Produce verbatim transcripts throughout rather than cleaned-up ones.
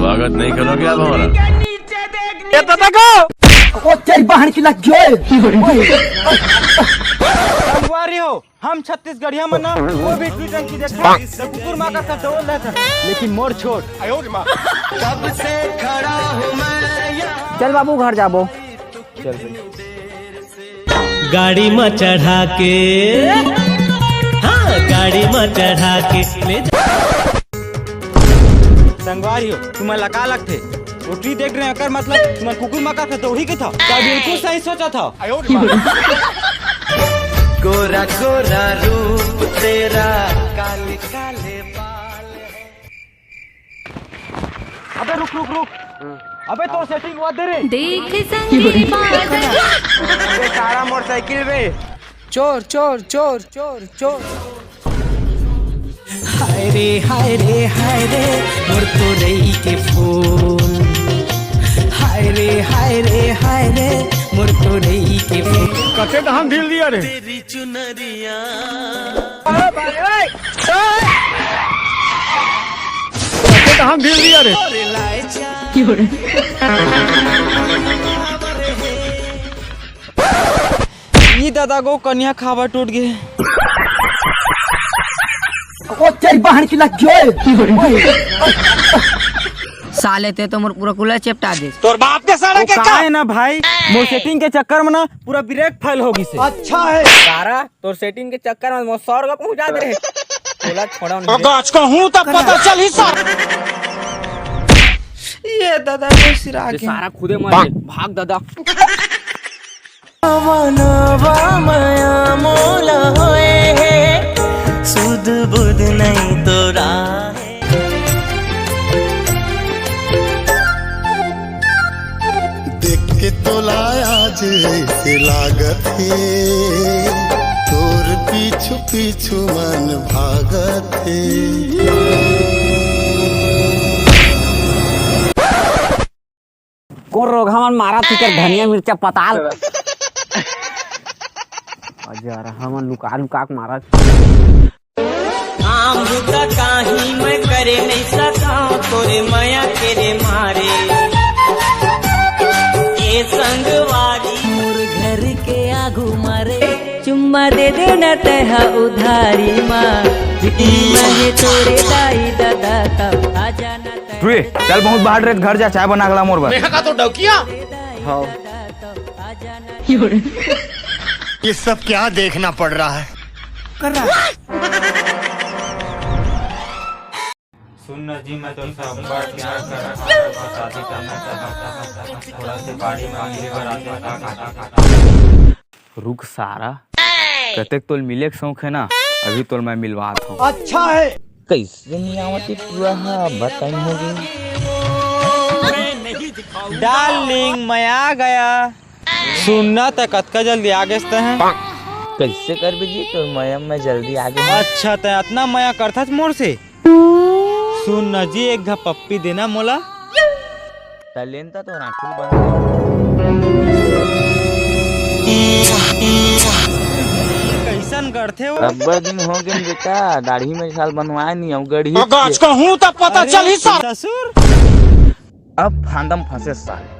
स्वागत नहीं करोगे आप हमारा? ये तो देखो। ओ तेरी बहन की लग गई। संगवारी हो, हम छत्तीसगढ़िया मन ना कोई भी ट्वीट की देखा तो कुकुर माँ का सब दौड़ लेता, लेकिन मोर छोट। चल बाबू, घर जाबो। चल भाई। गाड़ी में चढ़ा के, हाँ, गाड़ी में चढ़ा के ले जा। संगवारी हो, तुमन ला का लगथे? वो ट्वीट देख रहे हैं, एकर मतलब तुमन कुकुर माँ का तो वही के था। तो बिल्कुल सही सोचा था। गोरा गोरा रूप तेरा, काले काले बाल। अबे रुक, रुक, रुक। अबे तोर सेटिंग हुआ दे रे। देख संगी बादल। अबे सारा मोटरसाइकिल बे। चोर, चोर, चोर, चोर, चोर। हाय रे, हाय रे, हाय रे, मोर तोरई के फूल। हाय रे, हाय रे, हाय रे, मोर तोरई के फूल। कते धान ढील दिया रे। तेरी चुनरिया। कते धान ढील दिया रे। ई दादा को कन्या खावा टूट गए। ओ तेरी बहन की लग गई। साले ते तो मोर पूरा कुला चेपटा दे। तोर बाप के सारा वो के का का? है ना भाई, मोर सेटिंग के चक्कर में ना पूरा ब्रेक फेल हो गई से। अच्छा है। सारा तोर सेटिंग के चक्कर में मोर सौ रुपया पहुंचा दे। तोला छोड़ा तो नहीं। गाछ का हूं तब पता चल ही सारा। ये दादा को सिरा ये के। सारा खुदे मर गए। भाग दादा। नवा नवा मया मोला होए हे, सुध बुध नहीं तोरा हे। देख के तोला आज ऐसे लागत हे, तोर पीछू पीछू मन भागत हे। कोन रोगहा मन मारत हे कर धनिया मिर्चा पताल। अजर हमन लुका लुका के मारत। काम बुता काही मैं करे नहीं सका, तोरे मया के रे मारे। ए संगवारी मोर घर के आगू मारे, चुम्मा दे देना तैहा उधारी मा। जितनी मांगे तोरे दाई दादा तब आ जाना। तू चल, बहुत बाहर रे, घर जा, चाय बना के ला मोर बर। नेहा का तो डौकिया। हाँ। ये सब क्या देखना पड़ रहा है? कर रहा है। सुन न जी, मैं तो सब बात प्यार कर रहा हूँ, शादी करना चाहता हूँ, थोड़ा से बाड़ी मांगली बर आता था, खाता खाता। रुक सारा, कतेक तोल मिले के शौक है ना, अभी तोल मैं मिलवात हूँ। अच्छा है। कैसे नहीं आवत हे पूरा, हाँ, बताई होगी। डार्लिंग, मैं आ गया। सुनना, तै कतका जल्दी आ गेस तै हैं? कैसे करबे जी, तोर मया मैं जल्दी आ गया। अच्छा, तै अतना मया करथस मोर से? सुन न जी, एक घा पप्पी देना मोला। तलेन त तोर आँखी बंद। कैसन करथे वो? अब्बड़ दिन हो गए बेटा, दाढ़ी में साल बनवाए नहीं, अब गढ़ी तो गाछ के। कहूँ त पता अरे चल ही साल। ससुर। अब फांदम फंसे साले।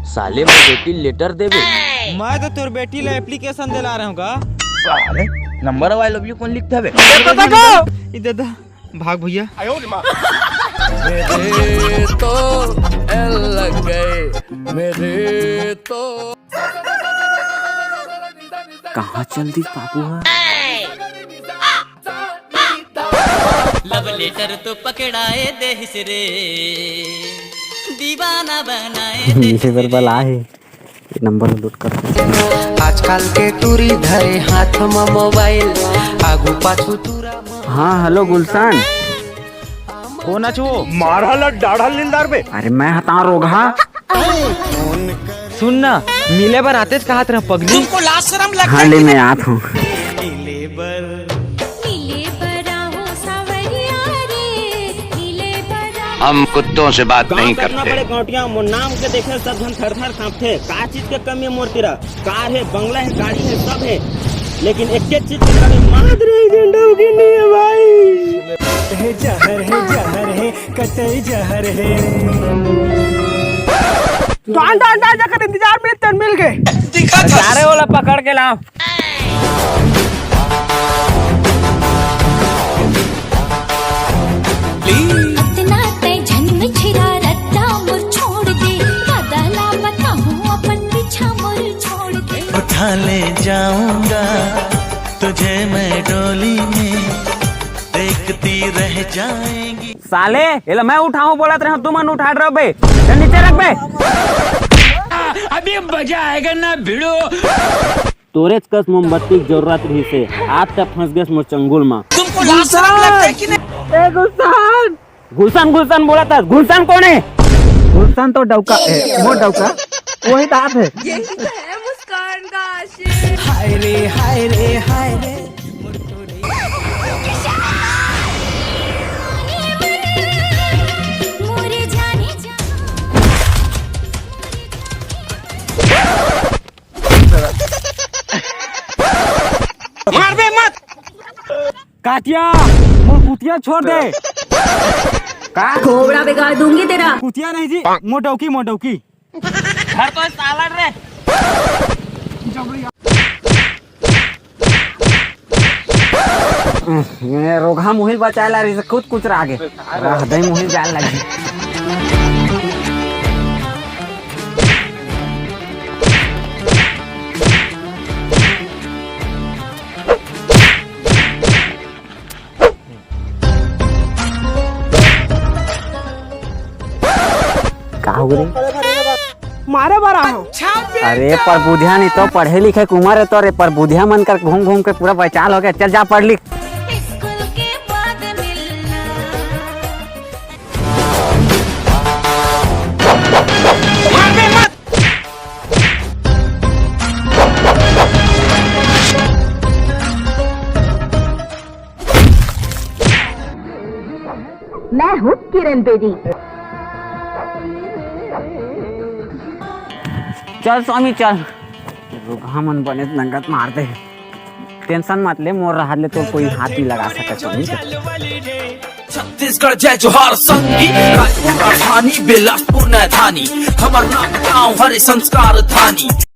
साले, मोर बेटी लेटर देबे। मैं तो तोर बेटी ला एप्लीकेशन दिला रहे हूँ का? साले, नंबर आई लव यू कौन लिखत हवे? ई दादा, भाग भैया। मेरे तो एल लग गए, मेरे तो। कहाँ चल दी बाबू हा? लव लेटर तो पकड़ाए देहिस रे, दीवाना बनाए देहिस रे। बला हे, ये नंबर नोट कर। आजकल के टूरी धरे हाथ म मोबाइल, आगू पाछू टूरा म। हाँ, हेलो गुलशन। कोन अच वो? मारा ला डाढ़ा लिलदार बे। अरे मैं हता रोगहा। सुन ना, मिले बर आतेच कहत रह पगली। तुमको लाज शर्म लगता हाँ है ले कि मैं नहीं? आत हूँ। मिले बर, मिले बर आहो सावरिया रे, मिले बर आहो। हम कुत्तों से बात नहीं करते। पड़े गौटिया, मोर नाम के देखे सब झन थर थर कांपथे। का चीज के कमी है मोर तीरा? कार है, बंगला है, गाड़ी है, सब है, लेकिन एक एक चीज के कमी मात्र है, झंडा की नहीं है भाई। तई जहर है। डाल, डाल, डाल, जाकर इंतजार में तेन मिल गए। दिखा था। सारे वाला पकड़ के लाओ। अतना तै झन मिछिरा रद्दा मोर छोड़ दे, बदला बताऊं अपन पीछा मोर छोड़ दे। उठा ले जाऊंगा तुझे मैं डोली में, देखती रह जाएंगी। साले, एला मैं उठाऊं बोलत रहे हूं, तुमन उठा रहे हो बे। चल नीचे रख बे। अभी मजा आएगा ना भिड़ो। तोरेच कस मोमबत्ती के जरूरत रहिस हे, आज तक फंस गेस मोर चंगुल मा। तुमको लाज शरम लगता है कि नहीं? ए गुलशन! गुलशन, गुलशन बोलत हस, गुलशन कोन हे? गुलशन तो डौका हे, मोर डौका, वही तो आप हे। यही तो है मुस्कान का आशिक। हाय रे, हाय रे, हाय रे। मारबे मत। काटिया, मोर कुतिया छोड़ दे। का? खोबड़ा बिगाड़ दूंगी तेरा। कुतिया नहीं जी, मोर डौकी, मोर डौकी। घर तो साला रे। ये रोगहा मुहिल बचाए ला रहिस, खुद कुचरा गे। रह दे मुहिल जाए लगी। का हो रे? मारे बर आहो। अरे पर बुधिया नहीं तो पढ़े लिखे के उम्र हे तो रे, पर बुधिया मन कर घूम घूम के पूरा बेचाल हो गया। चल जा पढ़ लिख। स्कूल के बाद मिलना। मैं हूँ किरण बेदी। चल स्वामी चल, रुगहा मन बने नंगत मार दे। टेंशन मत ले, मोर रहत ले तो कोई हाथ नहीं लगा सकत स्वामी। छत्तीसगढ़ जय जोहार संगी, रायपुर राजधानी, बिलासपुर नैथानी, हमर नाम गाँव हरे संस्कार धानी।